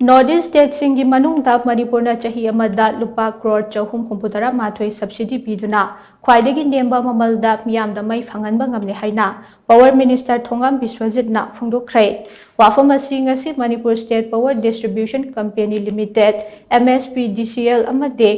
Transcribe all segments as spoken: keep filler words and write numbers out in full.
North East statesꯁꯤꯡꯒꯤ ꯃꯅꯨꯡꯗ ꯃꯅꯤꯄꯨꯔꯅ ꯆꯍꯤ ꯑꯃꯗ ꯂꯨꯄꯥ ꯀ꯭ꯔꯣꯔ ꯆꯍꯨꯝ ꯍꯨꯝꯐꯨꯇꯔꯥ ꯃꯥꯊꯣꯏ subsidy ꯄꯤꯗꯨꯅ ꯈ꯭ꯋꯥꯏꯗꯒꯤ ꯅꯦꯝꯕ ꯃꯃꯜꯗ ꯃꯤꯌꯥꯝꯗ ꯃꯩ ꯐꯪꯍꯟꯕ ꯉꯝꯂꯦ ꯍꯥꯏꯅ Power Minister ꯊꯣꯉꯥꯝ ꯕꯤꯁ꯭ꯋꯖꯤꯠꯅ ꯐꯣꯡꯗꯣꯛꯈ꯭ꯔꯦ꯫ ꯋꯥꯐꯝ ꯑꯁꯤ ꯉꯁꯤ Manipur State Power Distribution Company Limited, M S P D C L, ꯑꯃꯗꯤ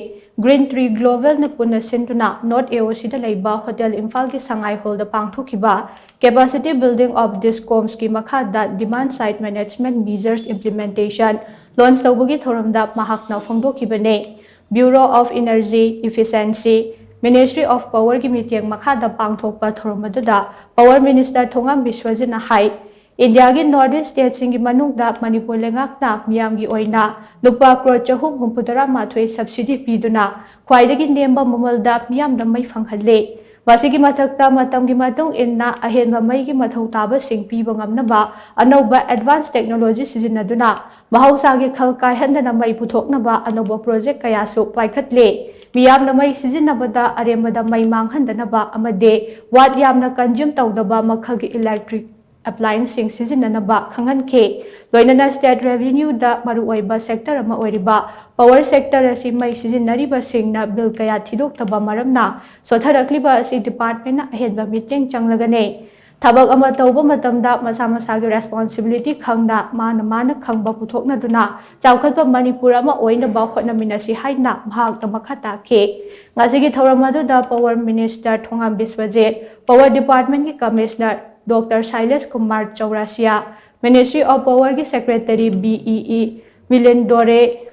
Green Tree Globalꯅ ꯄꯨꯟꯅ ꯁꯤꯟꯗꯨꯅ North A O Cꯗ ꯂꯩꯕ Hotel ꯏꯝꯐꯥꯜꯒꯤ ꯁꯉꯥꯏ ꯍꯣꯜꯗ ꯄꯥꯡꯊꯣꯛꯈꯤꯕ Capacity Building of DISCOMsꯀꯤ ꯃꯈꯥꯗ Demand Side Management Measures Implementation launch ꯇꯧꯕꯒꯤ ꯊꯧꯔꯝꯗ ꯃꯍꯥꯛꯅ ꯐꯣꯡꯗꯣꯛꯈꯤꯕꯅꯤ꯫ Bureau of Energy Efficiency, Ministry of Powerꯒꯤ ꯃꯤꯠꯌꯦꯡ ꯃꯈꯥꯗ ꯄꯥꯡꯊꯣꯛꯄ ꯊꯧꯔꯝ ꯑꯗꯨꯗ Power Minister ꯊꯣꯉꯥꯝ ꯕꯤꯁ꯭ꯋꯖꯤꯠꯅ ꯍꯥꯏ, ꯏꯟꯗꯤꯌꯥꯒꯤ North East statesꯁꯤꯡꯒꯤ ꯃꯅꯨꯡꯗ ꯃꯅꯤꯄꯨꯔ ꯂꯩꯉꯥꯛꯅ ꯃꯤꯌꯥꯝꯒꯤ ꯑꯣꯏꯅ ꯂꯨꯄꯥ ꯀ꯭ꯔꯣꯔ ꯆꯍꯨꯝ ꯍꯨꯝꯐꯨꯇꯔꯥ ꯃꯥꯊꯣꯏ subsidy ꯄꯤꯗꯨꯅ ꯈ꯭ꯋꯥꯏꯗꯒꯤ ꯅꯦꯝꯕ ꯃꯃꯜꯗ ꯃꯤꯌꯥꯝꯗ ꯃꯩ ꯐꯪꯍꯜꯂꯦ꯫ ꯃꯁꯤꯒꯤ ꯃꯊꯛꯇ ꯃꯇꯝꯒꯤ ꯃꯇꯨꯡ ꯏꯟꯅ ꯑꯍꯦꯟꯕ ꯃꯩꯒꯤ ꯃꯊꯧ ꯇꯥꯕꯁꯤꯡ ꯄꯤꯕ ꯉꯝꯅꯕ ꯑꯅꯧꯕ advance technology ꯁꯤꯖꯤꯟꯅꯗꯨꯅ ꯃꯍꯧꯁꯥꯒꯤ ꯈꯜ ꯀꯥꯏꯍꯟꯗꯅ ꯃꯩ ꯄꯨꯊꯣꯛꯅꯕ ꯑꯅꯧꯕ project ꯀꯌꯥꯁꯨ ꯄꯥꯏꯈꯠꯂꯦ꯫ ꯃꯤꯌꯥꯝꯅ ꯃꯩ ꯁꯤꯖꯤꯟꯅꯕꯗ ꯑꯔꯦꯝꯕꯗ ꯃꯩ ꯃꯥꯡꯍꯟꯗꯅꯕ ꯑꯃꯗꯤ watt ꯌꯥꯝꯅ consume ꯇꯧꯗꯕ ꯃꯈꯜꯒꯤ electric applianceꯁꯤꯡ ꯁꯤꯖꯤꯟꯅꯅꯕ ꯈꯪꯍꯟꯈꯤ꯫ ꯂꯣꯏꯅꯅ state revenueꯗ ꯃꯔꯨꯑꯣꯏꯕ sector ꯑꯃ ꯑꯣꯏꯔꯤꯕ power sector ꯑꯁꯤ ꯃꯩ ꯁꯤꯖꯤꯟꯅꯔꯤꯕꯁꯤꯡꯅ bill ꯀꯌꯥ ꯊꯤꯗꯣꯛꯇꯕ ꯃꯔꯝꯅ ꯁꯣꯠꯊꯔꯛꯂꯤꯕ ꯑꯁꯤ departmentꯅ ꯑꯍꯦꯟꯕ ꯃꯤꯠꯌꯦꯡ ꯆꯪꯂꯒꯅꯤ꯫ ꯊꯕꯛ ꯑꯃ ꯇꯧꯕ ꯃꯇꯝꯗ ꯃꯁꯥ ꯃꯁꯥꯒꯤ responsibility ꯈꯪꯅ ꯃꯥꯅ ꯃꯥꯅ ꯈꯪꯕ ꯄꯨꯊꯣꯛꯅꯗꯨꯅ ꯆꯥꯎꯈꯠꯄ ꯃꯅꯤꯄꯨꯔ ꯑꯃ ꯑꯣꯏꯅꯕ ꯍꯣꯠꯅꯃꯤꯟꯅꯁꯤ ꯍꯥꯏꯅ ꯃꯍꯥꯛꯅ ꯃꯈꯥ ꯇꯥꯈꯤ꯫ ꯉꯁꯤꯒꯤ ꯊꯧꯔꯝ ꯑꯗꯨꯗ Power Minister Thongam Biswajit, Power Departmentꯀꯤ Commissioner Doctor ꯁꯥꯏꯂꯦꯁ Kumar ꯆꯧꯔꯥꯁꯤꯌꯥ, Ministry of Powerꯒꯤ Secretary B E E ꯃꯤꯂꯤꯟ ꯗꯣꯔꯦ,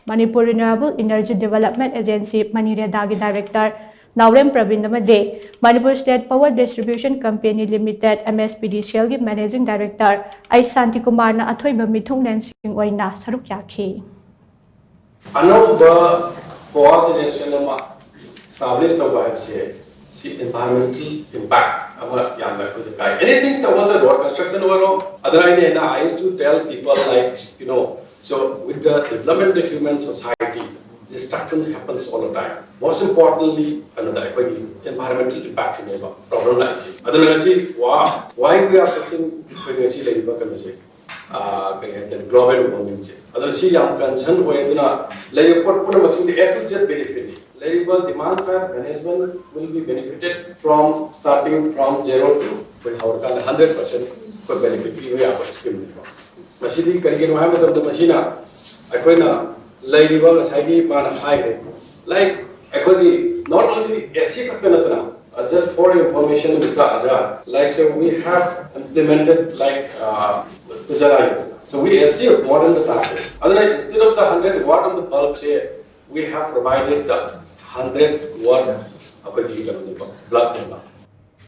Manipur Renewable Energy Development Agency, MANREDAꯒꯤ Director ꯅꯥꯎꯔꯦꯝ ꯄ꯭ꯔꯕꯤꯟ ꯑꯃꯗꯤ Manipur State Power Distribution Company Limited, M S P D C Lꯒꯤ Managing Director ꯑꯩ ꯁꯥꯟꯇꯤꯀꯨꯃꯥꯔꯅ ꯑꯊꯣꯏꯕ ꯃꯤꯊꯨꯡꯂꯦꯟꯁꯤꯡ ꯑꯣꯏꯅ ꯁꯔꯨꯛ ꯌꯥꯈꯤ꯫ ꯑꯅꯧꯕ power generation ꯑꯃ establish ꯇꯧꯕ ꯍꯥꯏꯕꯁꯦ ꯁꯤ environmental impact ꯑꯃ ꯌꯥꯝꯅ ꯑꯩꯈꯣꯏꯗ ꯀꯥꯏ꯫ Anything ꯇꯧꯕꯗ, road construction ꯑꯣꯏꯔꯣ, ꯑꯗꯨꯅ ꯑꯩꯅ ꯍꯦꯟꯅ, I used to tell people, like, you know, so with the development of human society, destruction happens all the time. Most importantly, ꯀꯩꯅꯣꯗ ꯑꯩꯈꯣꯏꯒꯤ environmental impactꯁꯤꯅꯦꯕ problem ꯂꯥꯛꯏꯁꯦ꯫ ꯑꯗꯨꯅ ꯉꯁꯤ why, why we are facing ꯑꯩꯈꯣꯏ ꯉꯁꯤ ꯂꯩꯔꯤꯕ ꯀꯩꯅꯣꯁꯦ, ꯀꯔꯤ ꯍꯥꯏꯇꯥꯔꯦ, global warming ꯁꯦ꯫ ꯑꯗꯨꯅ ꯁꯤ ꯌꯥꯝ concern ꯑꯣꯏ꯫ ꯑꯗꯨꯅ ꯂꯩꯔꯤꯕ ꯄꯣꯠ ꯄꯨꯝꯅꯃꯛꯁꯤꯡꯗꯤ A to Z benefit ꯅꯤ꯫ ꯂꯩꯔꯤꯕ demand side management will be benefited from starting from zero to ꯑꯩꯈꯣꯏ ꯍꯧꯔꯀꯥꯟꯗ hundred percent ꯑꯩꯈꯣꯏ benefit ꯄꯤꯕ ꯌꯥꯕ scheme ꯅꯤꯀꯣ꯫ ꯃꯁꯤꯗꯤ ꯀꯔꯤꯒꯤꯅꯣ ꯍꯥꯏꯕ ꯃꯇꯝꯗ ꯃꯁꯤꯅ ꯑꯩꯈꯣꯏꯅ ꯂꯩꯔꯤꯕ ꯉꯁꯥꯏꯒꯤ ꯃꯥꯅ ꯍꯥꯏꯈ꯭ꯔꯦ, like ꯑꯩꯈꯣꯏꯒꯤ not only AC ꯈꯛꯇ ꯅꯠꯇꯅ, uh, just for your information, Mister Azhar, like, so we have implemented, like, uh, Gujarat. So we AC more than the target. Otherwise, instead of the hundred watt of the bulb, say, we have provided the hundred watt ꯑꯩꯈꯣꯏꯒꯤ ꯀꯩꯅꯣꯅꯤ,